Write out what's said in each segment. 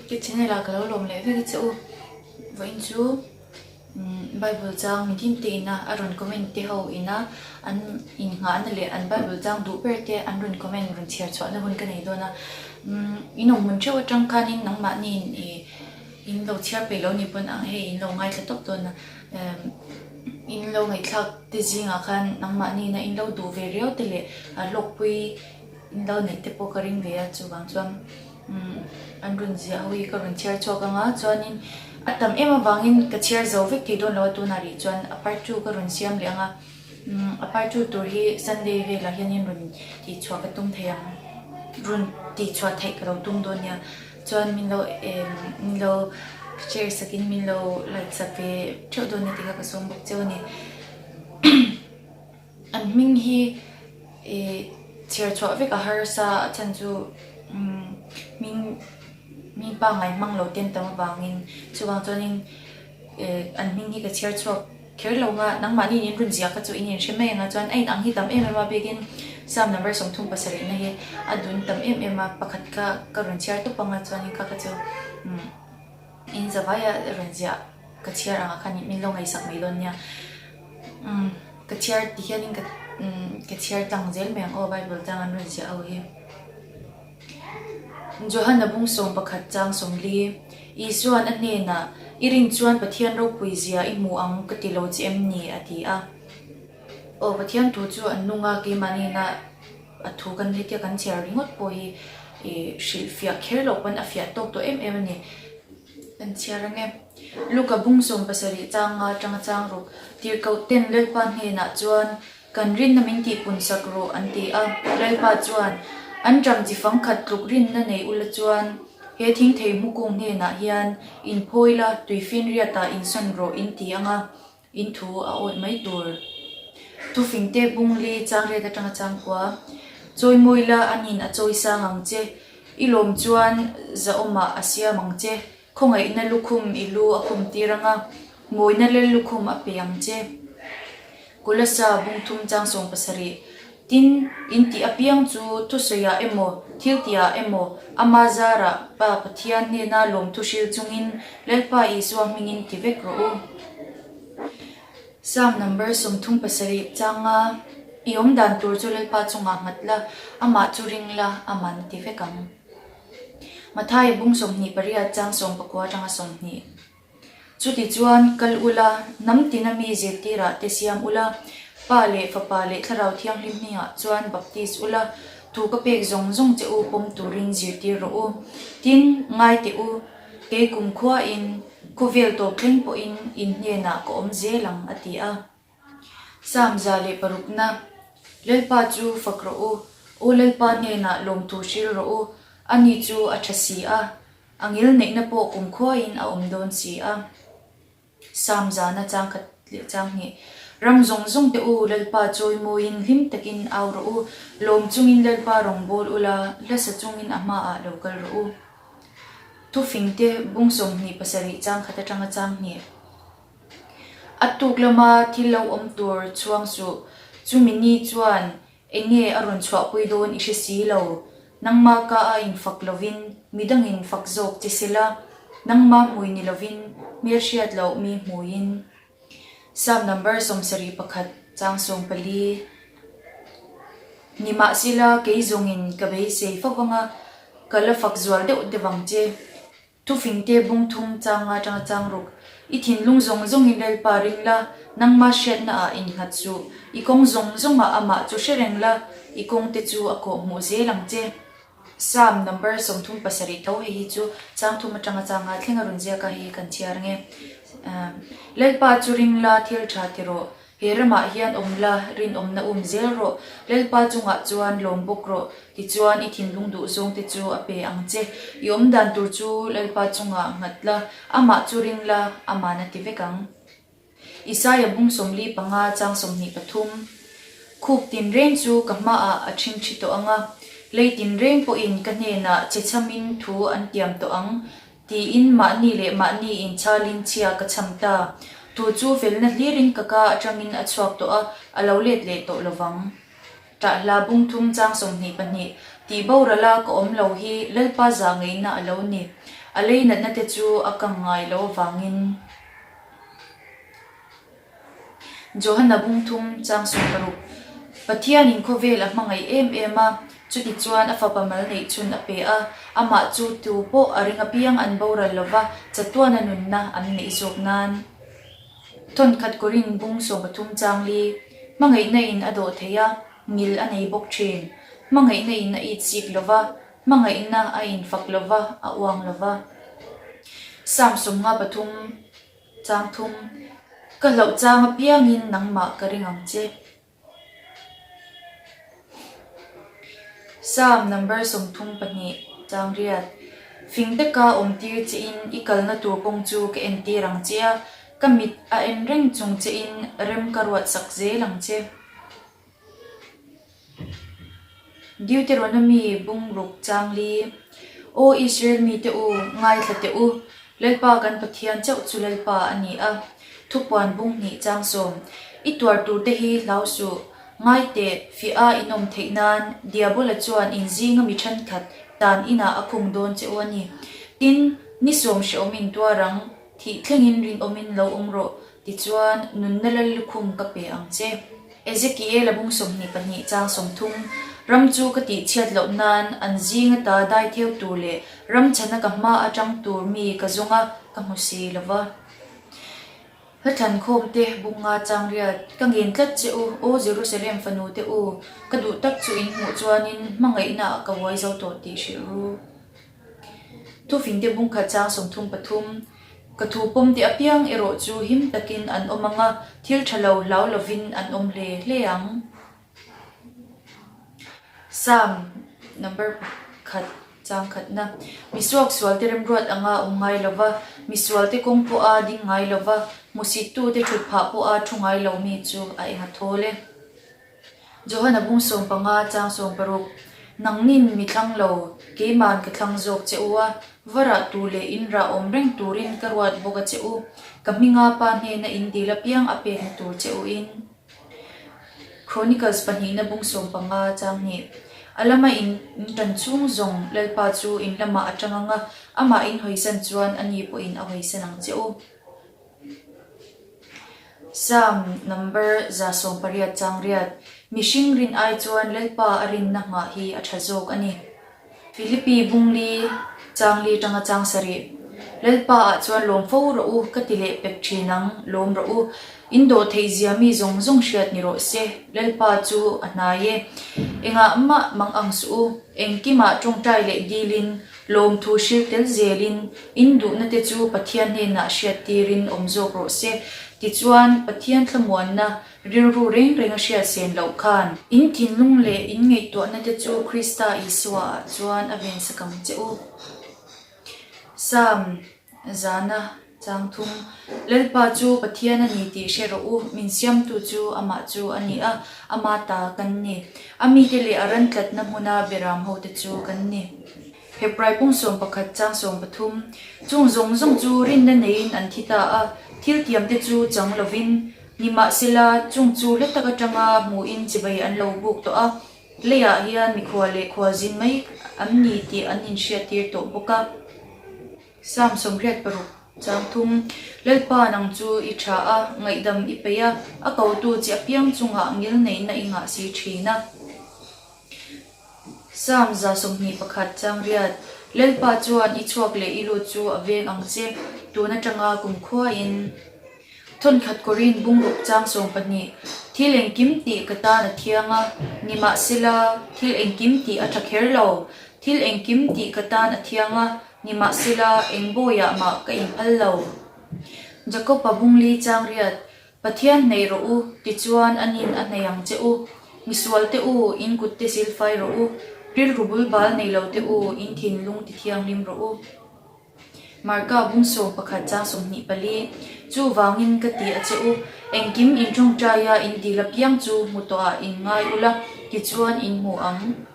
Ka channel ah ka lo lawm leh vek a che u. Vawiin chu Bible chang mitin te ina a rawn comment te ho ina an innghahna leh an Bible chang duh ber te an rawn comment rawn chhiar chhuahna hun ka nei dawn a. In awm hmun theuh atang khanin nangmahniin ih in lo chhiar peih lo ni pawn hei in lo ngaithla tawp dawn a. In lo ngaihthlak te zingah khan nangmahniina in lo duh ve riau te leh hlawkpui in lo neih te pawh ka ring ve a chuvang chuan umm an rawn ziah ho hi ka rawn chhiar chhuak ang a chuanin a tam em avangin ka chhiar zo vek thei dawn lo a tunah rih chuan a part 2 ka rawn siam leh ang a umm a part 2 tur hi Sunday velah hianin rawn tih chhuah ka tum thei ang rawn tih chhuah theih ka lo tum dawn nia chuan min lo emm min lo share sakin min lo like sak ve theuh dawn nia tih kha ka sawm bawk cheu a ni. An hming hi ih chhiar chhuah vek a harsa a chhan chu hming hming pangngai hmang lo ten tam avangin chuvang chuanin ih an hming hi ka chhiar chhuak kher lo nga nangmahni in rawn ziah kha chu in inhre mai ang a chuan a inang hi tam em em a bikin Psalm number 37 na hi a dun tam em em a pakhat kha ka rawn chhiar tawp ang a chuanin kha kha chu umm. In zavaia rawn ziah ka chhiar angah khan min lo ngaihsak mai dawn nia. Umm ka chhiar ti hianin ka umm ka chhiar tlang zel mai ang aw Bible chang an rawn ziah ho hi. Johana bung 11 chang 40 Isuan a hnenah i rin chuan Pathian ropui zia i hmu ang ka ti lo che em ni a ti a. Aw Pathian thu chu an nung a keimahni ina A thu kan hetia kan chhiar ringawt pawh hi ih hrilhfiah kher loh pawn a fiah tawk tawh em em a ni. Kan chhiar ang e. Luka bung 70 chang nga atanga chang ruk tirhkoh ten Lalpa hnenah chuan kan rinna min tihpun sak rawh an ti a. Lalpa chuan an ṭam chi fang khat tluk rinna nei ula chuan he thing thei hmukung hnenah hian inphawi la tuifinriatah insawn rawh in ti ang a. In thu a awih mai tur. Thufing te bung li chang riat atanga chang kua. Chawi mawi la anin a chawi sang ang che. I lawm chuan zahawmah a siam ang che. Khawngaihna lukhum i lu a khum tir ang a, mawina lel lukhum a pe ang che. Kolasa bung thum chang 70. Tin, in tih apiang chu thusawiah emaw, thil tihah emaw, ama zarah Pa Pathian hnena lawmthu hril chungin Lalpa Isua hmingin ti vek rawh u. Psalm number 37 changa i awm dan tur chu Lalpa chungah nghat la, amah chu ring la, aman ti vek ang. Mathaia bung 28 chang 19 atanga 20. Chutichuan, kal ula, hnam tina mi zirtirah te siam ula, Pa leh Fapa leh Thlarau Thianghlim hmingah chuan baptis ula, thu ka pek zawng zawng che u pawm turin zirtir rawh u. Tin, ngai teh u, kei kumkhuain, khawvel tawp thleng pawhin in hnenah ka awm zel ang, a ti a. Psalm 106na, Lalpa chu fak rawh u, Aw Lalpa hnenah lawmthu hril rawh u, ani chu a tha si a, A ngil neihna pawh kumkhuain a awm dawn si a. Psalm zana chang khat leh chang hnih. Ram zawng zawng te u, Lalpa chawi mawiin hlim takin au rawh u, lawm chungin Lalpa rawn bawl ula, hlasa chungin a hmaah lo kal rawh u. Thufing te bung 27 chang khat atanga chang hnih. A tuk lama thil lo awm tur chhuang suh, chumi ni chuan Eng nge a rawn chhuahpui dawn i hre si lo. Nangma ka a infak lovin midangin fak zawk che se la, nangma hmui ni lovin hmelhriat loh mi hmuiin. Psalm number 71 chang 14 Nimahsela kei zawngin ka beisei fo vang a, ka la fak zual deuh deuh ang che. Thufingte bung thum chang nga tanga chang ruk. I thinlung zawng zawngin Lalpa ring la, nangma hriatnaah innghat suh. I kawng zawng zawngah amah chu hre reng la, i kawngte chu a kawh hmuh zel ang che. Psalm number 37 tho hei hi chu chang thum atanga chang nga thleng a rawn ziak a, hei hi kan chhiar nge. Lalpa chu ring la, thil tha ti rawh. He ramah hian awm la, rinawmna um zel rawh. Lalpa chungah chuan lawm bawk rawh, tichuan i thinlung duh zawngte chu a pe ang che. I awm dan tur chu Lalpa chungah nghat la, amah chu ring la, aman a ti vek ang. Isaia bung 45 chang 23 Khup tinreng chu ka hmaah a ṭhingṭhi tawh ang a, lei tinreng pawhin ka hnenah che chhamin thu an tiam tawh ang, Tiin mahni leh mahni inchhalin chhia ka chham ta. Tu chu felna hlirin ka ka atangin a chhuak tawh a, a lo let leh tawh lovang. Ṭah hla bung thum chang 22, Tih borala ka awm lo hi Lalpa zah ngeihna a lo ni. A lei natna te chu a kang ngai lo avangin. Johana bung thum chang 60 Pathianin khawvel a hmangaih em em a, chuti chuan a fapa mal neih chhun a pe a, amah chu tu pawh a ring apiang an boral lova chatuana nunna an neih zawk nan. Thawnkhat Korin bung 13 chang li Hmangaihna in a dawh thei a, ngil a nei bawk thin. Hmangaihna in a it sik lova, hmangaihna a infak lova, a uang lova. Psalm 53. Chang thum, Ka hlauh chang apiangin nangmah ka ring ang che. Psalm number 32, chang riat, Fing taka awm tir chein i kalna tur kawng chu ka entir ang che a, ka mit a en reng chung chein rem ka ruat sak zel ang che. Deuteronomy bung ruk chang li, Aw Israel mite u, ngaithla teh u, Lalpa kan Pathian chauh chu Lalpa a ni a, thupuan bung hnih chang sawm, I tuar turte hi hlau suh, ngai teh, fiah a inawm theih nan Diabola chuan in zinga mi thenkhat tan inah a khung dawn che u a ni. Tin, ni sawm hrehawm in tuar ang, thih thlengin rinawmin lo awm rawh, Tichuan, nunna lal lukhum ka pe ang che. Ezekiel-a bung 22 chang 30, Ram chu ka tihchhiat loh nan an zing ata dai theu tur leh ram chhana ka hma atang tur mi ka zawng a, ka hmu si lo va. Hla thlankhawm te bung nga chang riat, ka ngen tlat che u, Aw Jerusalem fanu te u, ka duh tak chu in hmuh chuanin hmangaihna ah ka vuai zo tawh tih hrilh ru. Thufing te bung khat chang 33, Ka thu pawm te apiang erawh chu him takin an awm ang a, thil tha lo hlau lovin an awm hle hle ang. Psalm number pakhat chang khatna, Misuak sualte remruat anga awm ngai lova, misualte kawng pawha ding ngai lova, hmusittute thut phah pawha thu ngai lo mi chu a eng a thawl e. Johana bung 15 chang 60, Nangnin mi thlang lo, keiman ka thlang zawk che u a, va rah tur leh in rah awm reng turin ka ruat bawk a che u, ka hminga pa hnena in dil apiang a pekna tur che u in. Chronicles pahnihna bung 15 chang hnih, A lama in tan chhung zawng Lalpa chu in lamah a tang ang a, amah in hawisan chuan ani pawhin a hawisan ang che u. Psalm number 180 chang riat, Mihring rin ai chuan Lalpa a rinna nghah hi a tha zawk a ni. Philippi bung li chang li tanga chang sarih, Lalpa ah chuan lawm fo rawh u, ka ti leh pek thin ang, lawm rawh u. In dawh theih zia mi zawng zawng hriat ni rawh se, Lalpa chu a hnai e. Engah mah mang ang suh u, engkimah tawngtai leh dilin, Lawmthu hrilh tel zelin, in duhna te chu Pathian hnenah hriattirin awm zawk rawh se. Tichuan, Pathian thlamuanna rilru reng reng a hriat sen loh khan, in thinlung leh in ngaihtuahna te chu Krista Isua ah chuan a vensak ang che u. Psalm zana chang thum, Lalpa chu Pathian a ni tih hre rawh u, min siamtu chu amah chu a ni a, ama ta kan ni. A mite leh a ran tlatna hmuna beram hote chu kan ni. Hebrai pung 11 chang 13, Chung zawng zawng chu rinna neiin an thi ta a, thil tiamte chu chang lovin, nimahsela, chung chu hla tak atanga hmuhin chibai an lo buk tawh a, leiah hian mikhua leh khualzin mai an ni tih an inhriattir tawh bawk a. Psalm 86 chang thum, Lalpa nang chu i tha a, ngaihdam i peih a, a kotu che apiang chungah ngilneihna i ngah si thin a. Psalm 121 chang riat, Lalpa chuan i chhuak leh i lut chu a veng ang che, tun atanga kumkhuain. Thawnkhat Korin bung ruk chang 12, Thil engkim tih ka tan a thiang a, nimahsela, thil engkim tih a tha kher lo. Thil engkim tih ka tan a thiang a, nimahsela, eng bawiah mah ka inphal lo. Jakob-a bung li chang riat, Pathian hneih rawh u, tichuan a nin a hneih ang che u. Misualte u, in kutte silfai rawh u. Rilru bulbal nei lo te u, in thinlung tithianghlim rawh u. Marka bung 11 chang 24, Chuvangin ka ti a che u, engkim in tawngtaia in dil apiang chu hmu tawhah in ngai ula, tichuan in hmu ang.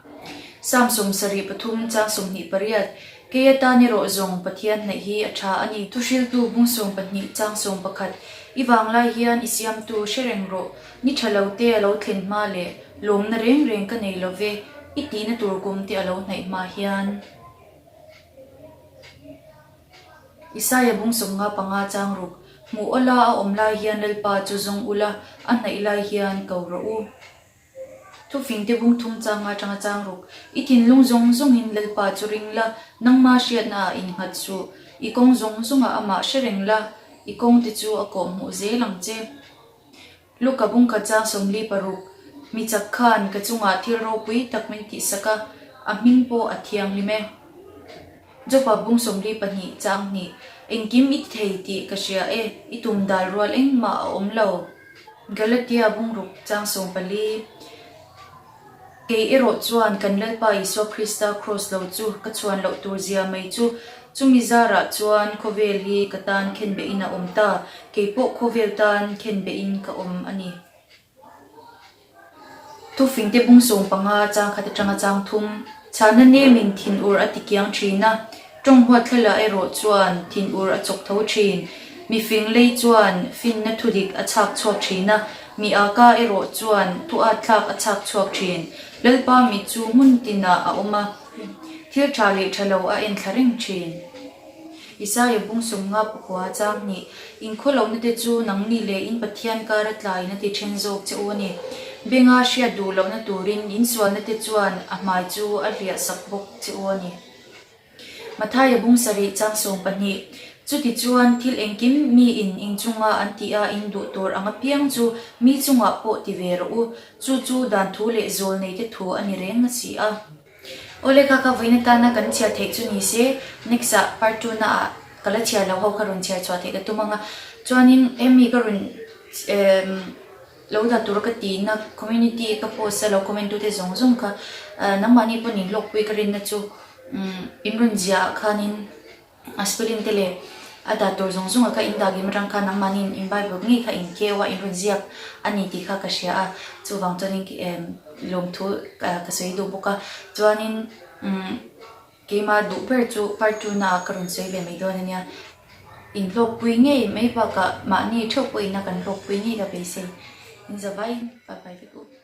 Psalm 73 chang 28, Kei atan erawh zawng Pathian hnaih hi a tha a ni. Thuhriltu bung 12 chang 11, I vanglai hian i siamtu hre reng rawh, ni tha lo te a lo thlen hma leh lawmna reng reng ka nei lo ve, i tihna tur kum te a lo hnaih hma hian. Isaia bung 55 chang ruk, Hmuh awla a awm lai hian Lalpa chu zawng ula, a hnaih lai hian ko rawh u. Thufingte bung thum chang atanga chang ruk, I thinlung zawng zawngin Lalpa chu ring la, nangma hriatnaah innghat suh. I kawng zawng zawngah amah hre reng la, i kawngte chu a kawhhmuh zel ang che. Luka bung khat chang 46, Mi chak khan ka chungah thil ropui tak min tihsak a, a hming pawh a thianghlim e. Jopa bung 42 chang hnih, Engkim i ti thei tih ka hria e, i tum dal rual engmah a awm lo. Galatia bung ruk chang 14, Kei erawh chuan kan Lalpa Isua Krista kraws lo chu ka chhuan loh tur zia mai chu, chumi zarah chuan khawvel hi ka tan khenbehin a awm ta, kei pawh khawvel tan khenbehin ka awm a ni. Thufingte bung 15 chang khat atanga chang thum, chhana nemin thinur a tikiang thin a, tawng huatthlala erawh chuan thinur a chawk tho thin. Mifing lei chuan finna thudik a chhak chhuak thin a, mi aka erawh chuan thu atthlak a chhak chhuak thin. Lalpa mit chu hmun tinah a awm a, thil tha leh tha lo a enthla reng thin. Isaia bung 54 chang hnih, Inkhawlohna te chu nangni leh in Pathian kar a tlaiin a ti then zawk che u a ni. Benga hriat duh lohna turin in sualna te chuan a hmai chu a hliah sak bawk che u a ni. Mathaia bung sarih chang 12, Chuti chuan thil engkim miin inchunga an tih a in duh tur ang apiang chu mi chungah pawh ti ve rawh u, chu chu dan thu leh zawl nei te thu a ni reng a si a. Awle kha kha vawiin atana kan chhiar theih chu ni se, next ah part two na ah ka la chhiar lo ho kha rawn chhiar chhuah theih ka tum ang a, chuanin hemi ka rawn emm lo dah tur ka tihna community ka post a lo comment tute zawng zawng kha nangmahni pawn in hlawkpui ka rinna chu umm in rawn ziah ah khanin. A spelling te leh a dah tur zawng zawng ah kha in dah kim atang khan nangmahni in Bible ngei kha in keu a, in rawn ziak a ni tih kha ka hria a, chuvang chuanin lawmthu ka sawi duh bawk a, chuanin umm keimah duh ber chu part two na ah ka rawn sawi ve mai dawn a nia, in hlawkpui ngei mai bakah mahni theuh pawhin a kan hlawkpui ngei ka beisei, in zavaiin bye bye vek u.